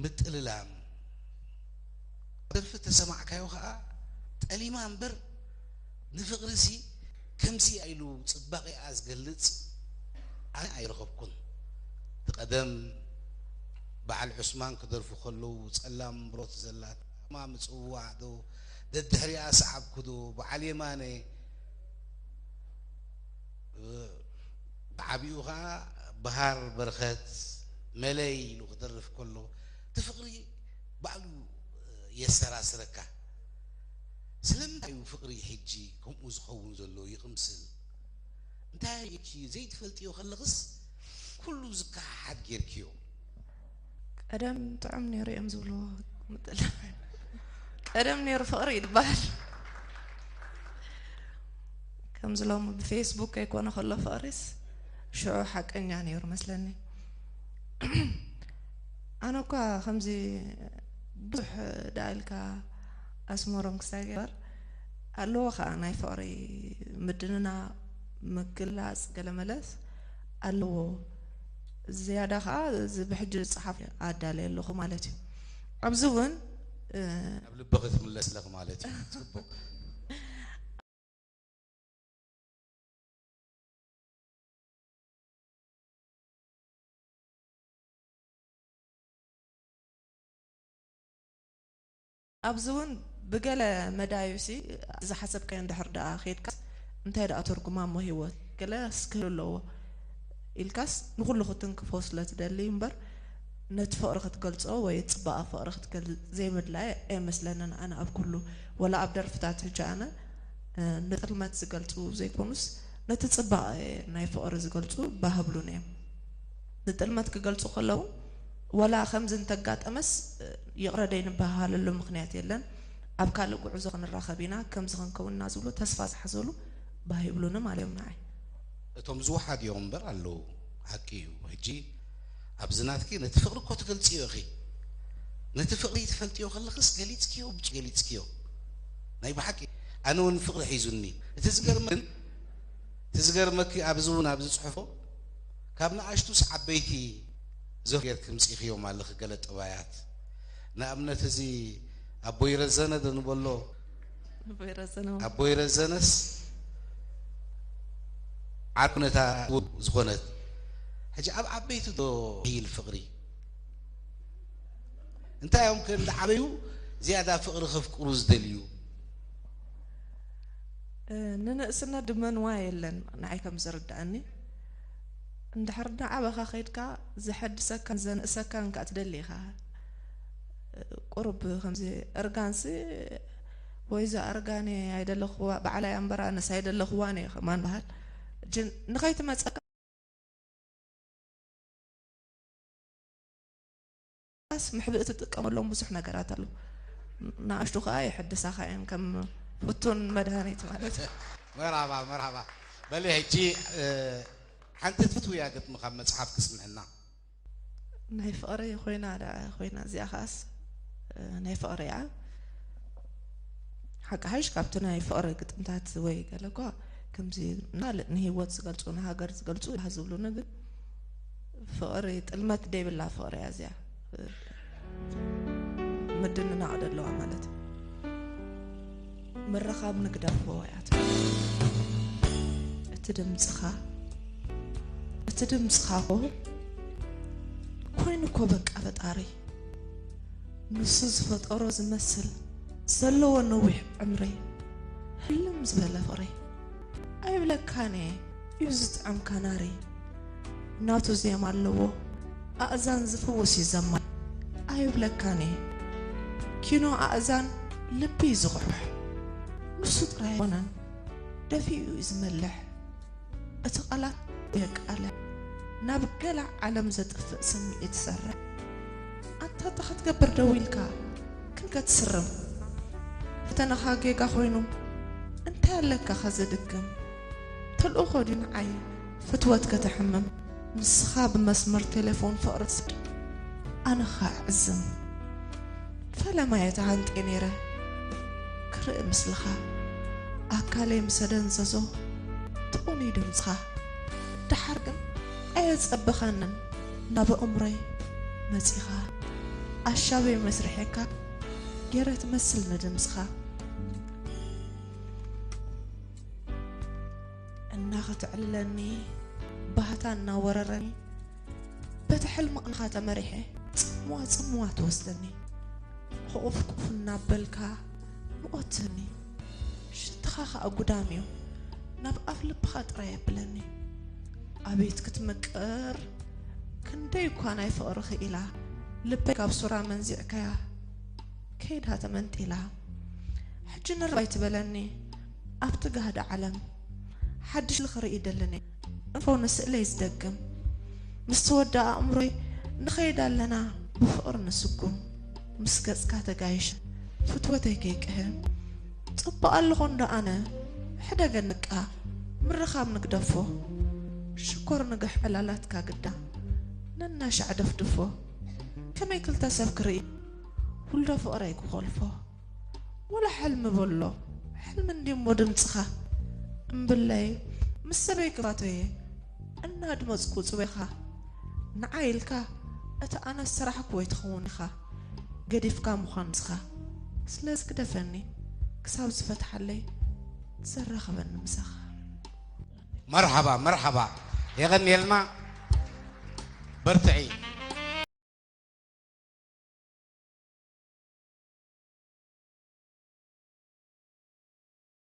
ምጥልላም። ደርፊ ተሰማዕካዮ ኸዓ ጠሊማ እምበር ንፍቕሪሲ ከምዚ ኢሉ ጽባቐኣ ዝገልጽ ኣነ ኣይረኸብኩን። እቲ ቀደም በዓል ዑስማን ክደርፉ ከለዉ ጸላም ብሮት ዘላ ማ ምጽዋዕ ዶ ደድሕሪኣ ሰዓብኩ ዶ በዓል የማነ ብዓቢኡ ኸዓ በሃር በረኸት መለይ ኢሉ ክደርፍ ከሎ እቲ ፍቕሪ ባዕሉ የሰራስረካ። ስለምንታይ እዩ ፍቕሪ ሕጂ ከምኡ ዝኸውን ዘሎ ይቕምስል? እንታይ ኢልኪ ዘይትፈልጥዮ ከለኽስ ኩሉ ዝከሓሓድ ጌርክዮ። ቀደም ጥዑም ነይሩ እዮም ዝብልዎ። ቀደም ነይሩ ፍቕሪ ይበሃል። ከምዚ ሎሚ ብፌስቡክ ከይኮነ ከሎ ፍቕሪስ ሽዑ ሓቀኛ ነይሩ መስለኒ። ኣነ እኳ ከምዚ ብዙሕ ደኣ ኢልካ ኣስመሮም ክሳይ ገበር ኣለዎ ከዓ ናይ ፍቕሪ ምድንና ምግላፅ ገለመለስ ኣለዎ። ዝያዳ ከዓ እዚ ብሕጂ ዝፀሓፍ ኣዳለየ ኣለኹ ማለት እዩ። ኣብዚ እውን ኣብ ልብኺ ትምለስ ኣለኺ ማለት እዩ። ፅቡቕ። ኣብዚ እውን ብገለ መዳዩ ሲ ዝሓሰብካዮ እንድሕር ደኣ ከይድካ እንታይ ደኣ ትርጉም እሞ ህይወት ገለ ስክል ኣለዎ ኢልካስ ንኩሉ ክትንክፎ ስለ ትደሊ እምበር ነቲ ፍቕሪ ክትገልጾ ወይ ጽባቐ ፍቕሪ ክትገልጽ ዘይምድላይ ኣይመስለንን። ኣነ ኣብ ኩሉ ወላ ኣብ ደርፍታት ሕጂ ኣነ ንጥልመት ዝገልጹ ዘይኮኑስ ነቲ ጽባቐ ናይ ፍቕሪ ዝገልጹ ባህብሉን እዮም። ንጥልመት ክገልጹ ከለዉ ወላ ከምዚ እንተጋጠመስ ይቕረ ደይንበሃሃለሉ ምኽንያት የለን፣ ኣብ ካልእ ጉዕዞ ክንራኸብ ኢና፣ ከምዚ ክንከውን ኢና ዝብሉ ተስፋ ዝሓዘሉ ባህ ይብሉኒ ማለት እዮም ንዓይ። እቶም ዝወሓዱ እዮም እምበር ኣለዉ። ሓቂ እዩ። ሕጂ ኣብዚ ናትኪ ነቲ ፍቕሪ እኮ ትገልጽዮ ኢኺ። ነቲ ፍቕሪ ትፈልጥዮ ከለኽስ ገሊጽክዮ ብጭ ገሊጽክዮ። ናይ ብሓቂ ኣነ እውን ፍቕሪ ሒዙኒ። እቲ ዝገርመ ግን እቲ ዝገርመኪ ኣብዚ እውን ኣብዚ ጽሑፎ ካብ ንኣሽቱስ ዓበይቲ ዘፍ ጌርኪ ምጺእኽዮም ኣለኺ ገለ ጠባያት። ንኣብነት እዚ ኣቦይ ረዘነ ዶ ንበሎ ኣቦይ ረዘነ ኣቦይ ረዘነስ ዓርኩነታ ዝኾነት ሕጂ ኣብ ዓበይቲ ዶ ይል ፍቕሪ እንታይ እዮም ከ እንዳዓበዩ ዝያዳ ፍቕሪ ከፍቅሩ ዝደልዩ? ንንእስነት ድመንዋ የለን ንዓይ ከም ዝርድኣኒ እንድሕር እናዓበኻ ከይድካ ዘሐድሰካን ዘንእሰካን ከኣ ትደሊ ኢኻ። ቁሩብ ከምዚ እርጋንሲ ወይ እዛ እርጋን እየ ኣይደለኽዋ ባዕላይ እምበር ኣነስ ኣይደለኽዋን እየ ከማን በሃል። ግን ንኸይትመጸካ ስ ምሕብእ ትጥቀመሎም ብዙሕ ነገራት ኣሎ። ንኣሽቱ ከዓ የሐድሳኻ እየን ከም ፍቱን መድሃኒት ማለት እዩ። መርሃባ መርሃባ። በሊ ሕጂ ሓንቲ ትፍትውያ ግጥሚ ካብ መፅሓፍ ክስምዕና። ናይ ፍቕሪ ኮይና ደኣ ኮይና እዚኣ ከኣስ ናይ ፍቕሪ እያ። ሓቂ ሓይሽ ካብቲ ናይ ፍቕሪ ግጥምታት ወይ ገለ እኳ ከምዚ ካልእ ንህይወት ዝገልፁ ንሃገር ዝገልፁ ባህ ዝብሉኒ ግን ፍቕሪ ጥልመት ደይብላ ፍቕሪ እያ እዚኣ። ምድንናቕ ደለዋ ማለት እዩ። ምርኻብ ንግደፎ እያ ትብል። እቲ ድምፅኻ እቲ ድምፅኻ ኮ ኮይኑ እኮ በቃ ፈጣሪ ንሱ ዝፈጠሮ ዝመስል ዘለዎ ነዊሕ ዕምሪ ህልም ዝበለ ፍቕሪ ኣይብለካን እየ እዩ ዝጥዕምካ ናሪ ናቱ ዜማ ኣለዎ ኣእዛን ዝፍውስ እዩ ዘማሪ ኣይብለካን እየ ኪኖ ኣእዛን ልቢ እዩ ዝቑሕሕ ንሱ ጥራይ ኣይኮነን ደፊኡ እዩ ዝመልሕ እቲ ቃላት የቃለ ናብ ገላ ዓለም ዘጥፍእ ስምዒት ይሰርሕ ኣታ እንታይ ክትገብር ደው ኢልካ ክንከ ትስርም ፈተነኻ ጌጋ ኮይኑ እንታይ ኣለካ ከዘድግም ተልእኾ ድዩ ንዓይ ፍትወት ከተሕምም ንስኻ ብመስመር ቴሌፎን ፍቕሪ ትስድ ኣነኻ ዕዝም ፈለማ እየ ተሃንጥየ ነይረ ክርኢ ምስልኻ ኣካለይ ምሰ ደንዘዞ ትቑኒ ድምፅኻ ደሓር ግን ኣየፀበኻንን ናብ ኣእምሮይ መፂኻ ኣሻበይ መስርሐካ ገይረ ትመስል ንድምፅኻ። እናኽትዕልለኒ ባህታ እናወረረኒ፣ በቲ ሕልሚ ቅንኻ ተመሪሐ፣ ጽምዋ ጽምዋ ትወስደኒ። ሕቑፍ ቁፍ እናበልካ ምቖትኒ። ሽትኻ ኸኣ ጉዳም እዩ፣ ናብ ኣፍ ልብኻ ጥራይ የብለኒ። ኣቤት ክትምቅር፣ ክንደይ እኳ ናይ ፍቕሪ ክኢላ፣ ልበይ ካብ ሱራ መንዚዕካያ፣ ከይዳ ተመንጢላ። ሕጂ ንርባይ ትበለኒ ኣብቲ ጋህዲ ዓለም፣ ሓድሽ ልኽርኢ ደለኒ፣ እንፎ ንስእለይ ዝደግም። ምስ ተወድኣ ኣእምሮይ ንኸይድ ኣለና ብፍቕሪ ንስጉም። ምስ ገጽካ ተጋይሸ ፍትወተይ ከይቅህም። ጽቡቕ ኣለኹ እንዶ ኣነ፣ ሕደገ ንቃ፣ ምርኻብ ንግደፎ። ሽኮር ንግሕ ዕላላትካ ግዳ፣ ነናሻዕ ደፍድፎ። ከመይ ክልተ ሰብ ክርኢ፣ ውልዶ ፍቕረይ ክኾልፎ። ወላ ሕልሚ በሎ፣ ሕልሚ እንድዩ እሞ ድምፅኻ። እምብለይ፣ ምስ ሰበይ ክፋቶየ፣ እናድመፅኩ ፅቤኻ። ንዓይ ኢልካ፣ እቲ ኣነ ዝሰራሕኩ ወይ ትኸውን ኢኻ። ገዲፍካ ምዃን ንስኻ። ስለዚ ግደፈኒ፣ ክሳብ ዝፈትሓለይ፣ ዘራኸበኒ ምሳኻ። መርሓባ መርሓባ። የቐንየልና። በርትዒ።